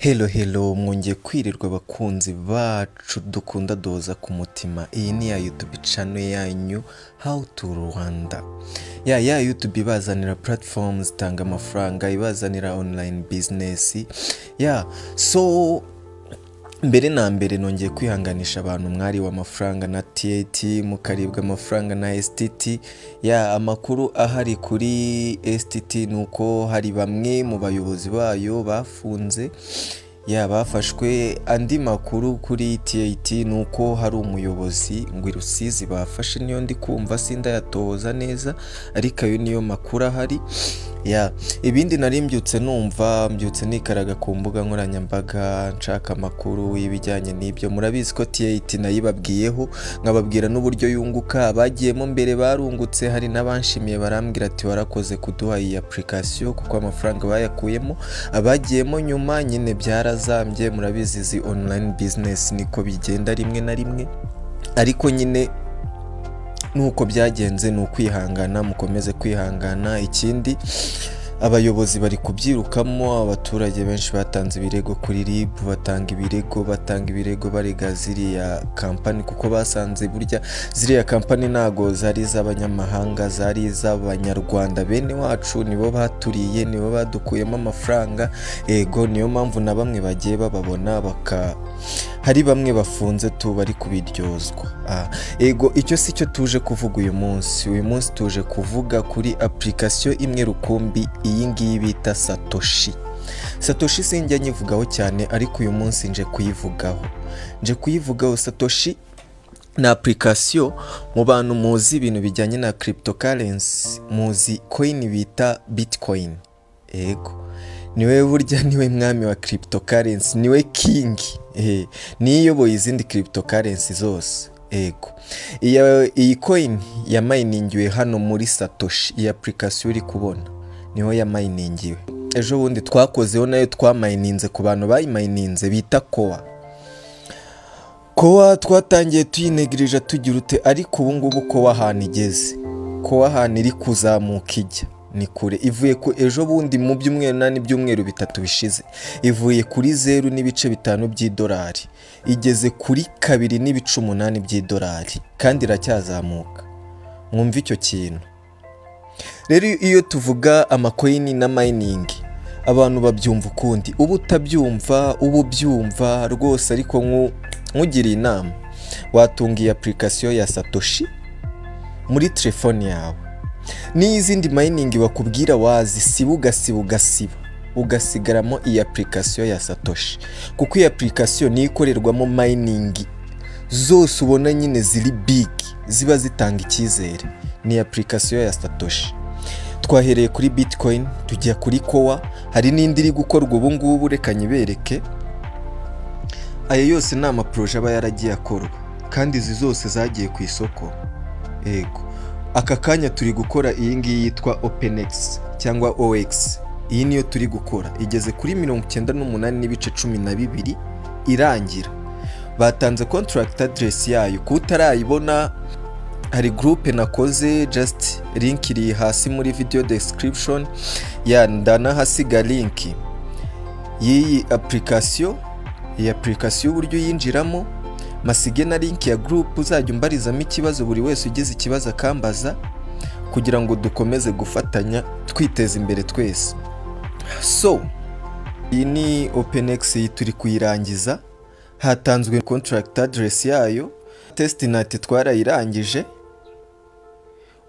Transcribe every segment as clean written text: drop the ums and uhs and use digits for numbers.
Hello hello, mwongeye kwirirwa abakunzi bacu dukunda doza ku mutima. Iyi ni ya YouTube channel yanyu How to Rwanda. Ya YouTube ibazanira platforms zitanga amafaranga, ibazanira online business. Ya so mbere na mbere nongeye kwihanganisha abantu mwari w'amafaranga na TAT, mukaribwa amafaranga na STT. Ya amakuru ahari kuri STT nuko hari bamwe mu bayobozi bayo bafunze, ya bafashwe. Andi makuru kuri TAT nuko hari umuyobozi ngo Rusizi bafashe, niyo ndi kumva sindayatoza neza, ariko ayo niyo makuru ahari. Ya ibindi nari mbyutse numva mbyutse nikaraga ku mbuga nkoranyambaga nshaka amakuru y'ibijyanye n'ibyo. Murabizi ko TAT nayibabwiyeho, nkababwira n'uburyo yunguka. Abagiyemo mbere barungutse, hari n'abanshimiye barambwira ati warakoze kuduha iyi application kuko amafaranga bayakuyemo. Abagiyemo nyuma nyine byarazambye, murabizi izi online business niko bigenda rimwe na rimwe, ariko nyine nuko byagenze ni ukwihangana, mukomeze kwihangana. Ikindi abayobozi bari kubyirukamo, abaturage benshi batanze ibirego kuri RIB, batanga ibirego barega ziriya kampani, kuko basanze burya ziriya kampani ntago zari iz'abanyamahanga, zari iz'abanyarwanda bene wacu, nibo baturiye, nibo badukuyemo amafaranga. Ego niyo mpamvu na bamwe bagiye bababona baka hari bamwe bafunze tu bari kubiryozwa. Ego icyo si cyo tuje kuvuga uyu munsi. Uyu munsi tuje kuvuga kuri application imwe rukumbi, iyi ngiyi bita Satoshi. Satoshi sinjya nyivugaho cyane, ariko uyu munsi nje kuyivugaho. Nje kuyivugaho. Satoshi na application mu bantu muzi ibintu bijyanye na cryptocurrency, muzi coin bita Bitcoin. Ego niwe burya niwe mwami wa cryptocurrency, niwe king, niyoboye izindi cryptocurrency zose. Ego iyi coin yamayiningiwe hano muri Satoshi, iyi application uri kubona niho yamayiningiwe. Ejo bundi twakozeho nayo twamayininze ku bantu bayimayininze bita Koa. Koa twatangiye tuyinegirije tugira ute, ariko ubu ngubu Koa ahantu igeze, Koa ahantu iri kuzamuka ijya ni kure. Ivuye ku ejo bundi mu byumweru nani byumweru bitatu bishize, ivuye kuri 0.5 by'idolari igeze kuri 2.8 by'idolari, kandi iracyazamuka. Mwumva icyo kintu. Rero iyo tuvuga amacoin na mining abantu babyumva ukundi, ubu utabyumva ubu byumva rwose, ariko nkugiriye inama watunga iyi application ya Satoshi muri telefone yawe. N'izindi mining bakubwira wazisiba ugasiba ugasiba ugasigaramo iyi application ya Satoshi, kuko iyi application niyo ikorerwamo mining zose ubona nyine ziri big, ziba zitanga icyizere. Ni application ya Satoshi. Twahereye kuri Bitcoin tujya kuri Koa, hari n'indi iri gukorwa ubu ngubu, reka nyibereke. Aya yose ni amaproje aba yaragiye akorwa, kandi izi zose zagiye ku isoko. Ego aka kanya turi gukora iyi ngiyi yitwa OpenX cyangwa OX. Iyi niyo turi gukora, igeze kuri 98.12 irangira. Batanze contract address yayo, kutarayibona hari groupe nakoze, just link iri hasi muri video description, ya ndanahasiga link y'iyi application. Iyi application uburyo yinjiramo, masige na link ya group uzajya umbarizamo ikibazo, buri wese ugize ikibazo akambaza, kugira ngo dukomeze gufatanya twiteza imbere twese. So iyi ni OpenX, iyi turi kuyirangiza, hatanzwe contract address yayo, testnet twarayirangije.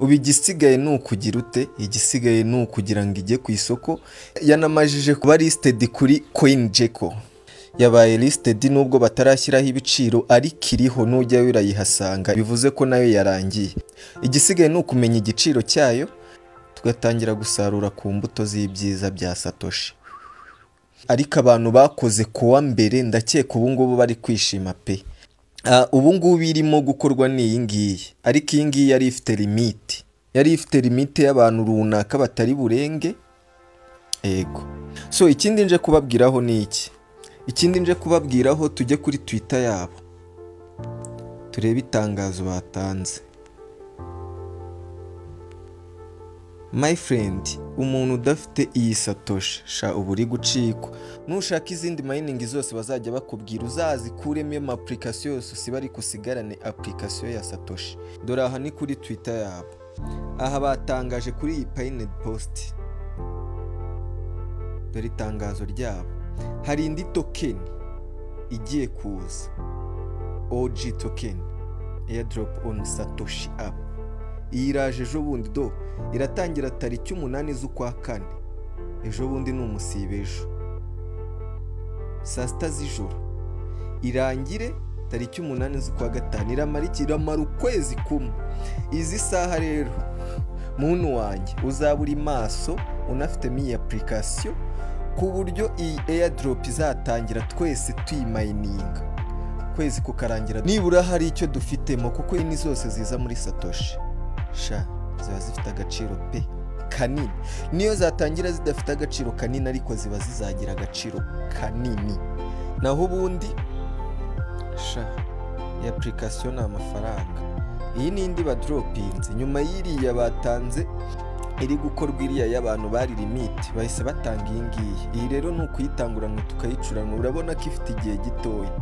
Ubu igisigaye ni ukugira ute? Igisigaye ni ukugira ngo ijye ku isoko. Yanamajije kuba listed kuri CoinGecko, yabaye listed nubwo batarashyiraho ibiciro, ariko iriho nujya urayihasanga, bivuze ko nayo yarangiye. Igisigaye ni ukumenya igiciro cyayo, tugatangira gusarura ku mbuto z'ibyiza bya Satoshi. Ariko abantu bakoze kuwa mbere ndakeka ubu ngubu bari kwishima pe. Ubu ngubu irimo gukorwa ni iyi ngiyi, ariko iyi ngiyi yari ifite limite, yari ifite limite y'abantu runaka batari burenge. Ego so ikindi nje kubabwiraho ni iki? Ikindi nje kubabwiraho, tujye kuri Twitter yabo turebe itangazo batanze. My friend, umuntu udafite iyi Satoshi, sha, uba uri gucikwa. Nushaka izindi mining zose bazajya bakubwira, uzazikuremo ama application yose usiba, ariko usigarane application ya Satoshi. Dore aha ni kuri Twitter yabo. Aha batangaje kuri iyi pinned post, dore itangazo ryabo. Hari indi token igiye kuza, OG token airdrop on Satoshi app. Iyi iraje ejo bundi. Do iratangira tariki 8 z'ukwa kane, ejo bundi ni umusibe, ejo saa 6 z'ijoro, irangire tariki 8 z'ukwa gatanu. Iramara iki? Iramara ukwezi kumwe. Izi saha rero, muntu wanjye, uzaba uri maso unafitemo iyi application, ku buryo iyi airdrop izatangira twese tuyimayininga, ukwezi kukarangira nibura hari icyo dufitemo, kuko ini zose ziza muri Satoshi, sha, ziba zifite agaciro pe kanini. Niyo zatangira zidafite agaciro kanini, ariko ziba zizagira agaciro kanini. Naho ubundi, sha, iyi application ni amafaranga. Iyi ni indi badropinze nyuma y'iriya batanze iri gukorwa, iriya y'abantu bari limit, bahise batanga iyi ngiyi. Iyi rero ni ukuyitanguranwa tukayicuranwa. Urabona ko ifite igihe gitoya,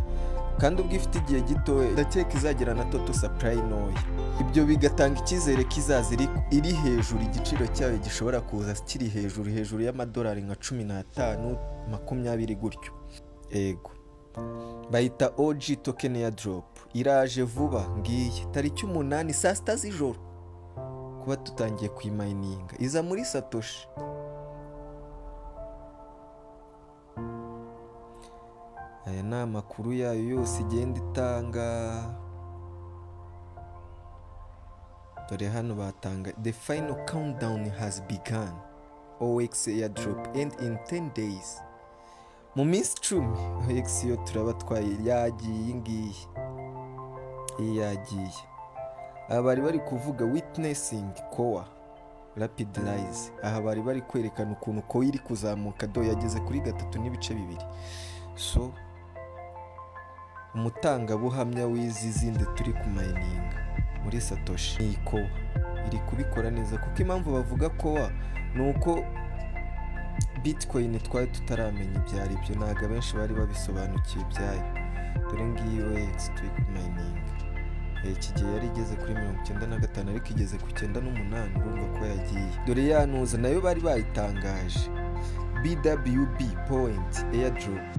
kandi ubwo ifite igihe gitoya, ndakeka izagira na total supply ntoya. Ibyo bigatanga icyizere ko izaza iri hejuru, igiciro cyayo gishobora kuza kiri hejuru, hejuru y'amadolari nka 15, 20 gutyo. Ego, bayita OG token airdrop, iraje vuba. Ngiyi tariki 8 saa 6 z'ijoro kuba tutangiye kuyimayininga. Iza muri Satoshi. Aya ni amakuru yayo yose igenda itanga. Dore hano batanga: "The final countdown has begun. OX airdrop end in 10 days." Mu minsi 10 OX yo turaba twaye. Yagiye iyi ngiyi, iyi yagiye. Aha bari bari kuvuga "Witnessing Core rapid rise". Aha bari bari kwerekana ukuntu Core iri kuzamuka. Do yageze kuri 3.2. So umutangabuhamya w'izi zindi turi kumayininga muri Satoshi ni Core, iri kubikora neza. Kuko impamvu bavuga Core ni uko Bitcoin twari tutaramenya ibyo ari byo, ntabwo abenshi bari babisobanukiwe ibyayo. Dore ngiyi OX turi kumayininga. Iki gihe yari igeze kuri 95, ariko igeze ku 98, urumva ko yagiye. Dore yanuza nayo bari bayitangaje: "BWB point airdrop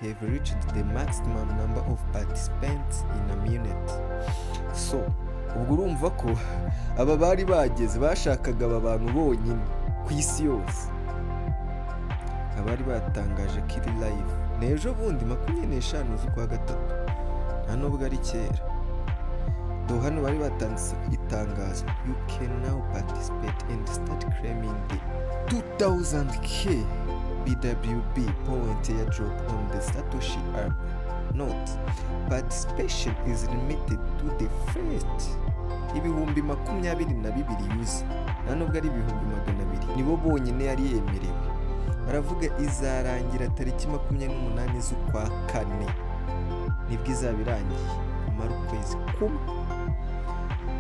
have reached the maximum number of participants in a minute." So ubwo urumva ko aba bari bageze, bashakaga aba bantu bonyine ku isi yose. Abari batangaje ko iri live ni ejo bundi 25 z'ukwa gatatu, nta nubwo ari kera. Do hano bari batanze itangazo: "You can now participate and start claiming the 2000K BWB point airdrop on the Satoshi app. Note: participation is limited to the first 22,000 user." Nta nubwo ari 200,000, nibo bonyine yari yemerewe. Baravuga izarangira tariki 28 z'ukwa kane, nibwo izaba irangiye, imara ukwezi kumwe.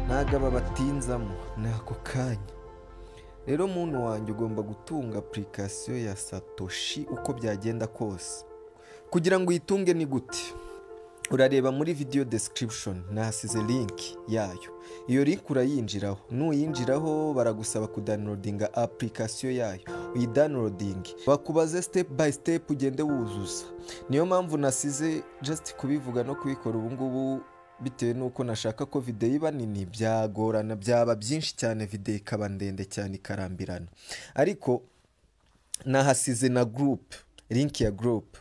Ntabwo aba batinzamo, ni ako kanya. Rero muntu wanjye, ugomba gutunga application ya Satoshi uko byagenda kose. Kugira ngo uyitunge ni gute? Urareba muri video description, nahasize link yayo. Iyo link urayinjiraho. Nuyinjiraho, baragusaba kudownloadinga application yayo, uyidownloading, bakubaze step by step, ugende wuzuza. Niyo mpamvu nasize just kubivuga no kubikora ubu ngubu, bitewe n'uko nashaka ko video iba nini, byagorana, byaba byinshi cyane, video ikaba ndende cyane, ikarambirana. Ariko nahasize na group, link ya group.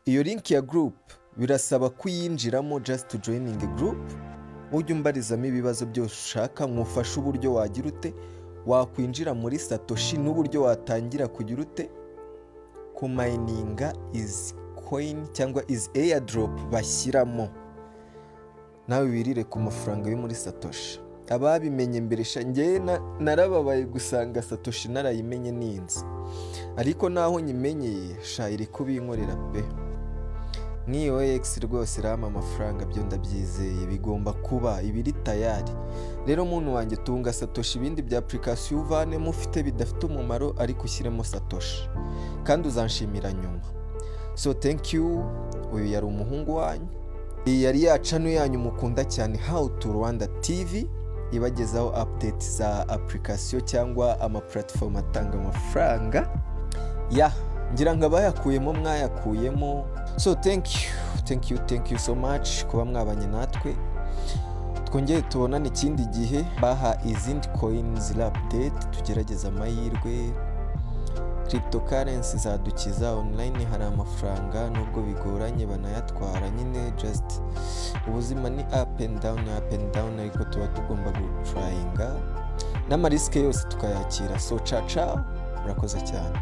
Iyo link ya group birasaba kuyinjiramo, just to joining a group, ujye umbarizamo ibibazo byose ushaka, nkufashe uburyo wagira ute wakwinjira muri Satoshi n'uburyo watangira kugira ute kumayininga izi coin cyangwa izi airdrop bashyiramo, nawe wirire ku mafaranga yo muri Satoshi. Ababimenye mbere, sha, njyewe narababaye gusanga Satoshi narayimenye ninze, ariko naho nyimenyeye, sha, iri kubinkorera pe. Nk'iyo OX rwose irama amafaranga, byo ndabyizeye, bigomba kuba ibiri tayari. Rero muntu wanjye, tunga satoshi, ibindi bya application uvanemo ufite bidafite umumaro, ariko ushyiremo satoshi kandi uzanshimira nyuma. So thank you. Uyu yari umuhungu wanyu, iyi yari ya channel yanyu mukunda cyane, How to Rwanda TV, ibagezaho update za application cyangwa ama platform atanga amafaranga. Ya, ngira ngo abayakuyemo mwayakuyemo. So thank you, thank you, thank you so much kuba mwabanye natwe. Twongere tubonane ikindi gihe baha izindi coins ziri update, tugerageza amahirwe. Cryptocurrency zadukiza, online hari amafaranga nubwo bigoranye banayatwara nyine. Just ubuzima ni up and down, up and down, ariko tuba tugomba gutryinga n'ama risk yose tukayakira. So ciao ciao, murakoze cyane.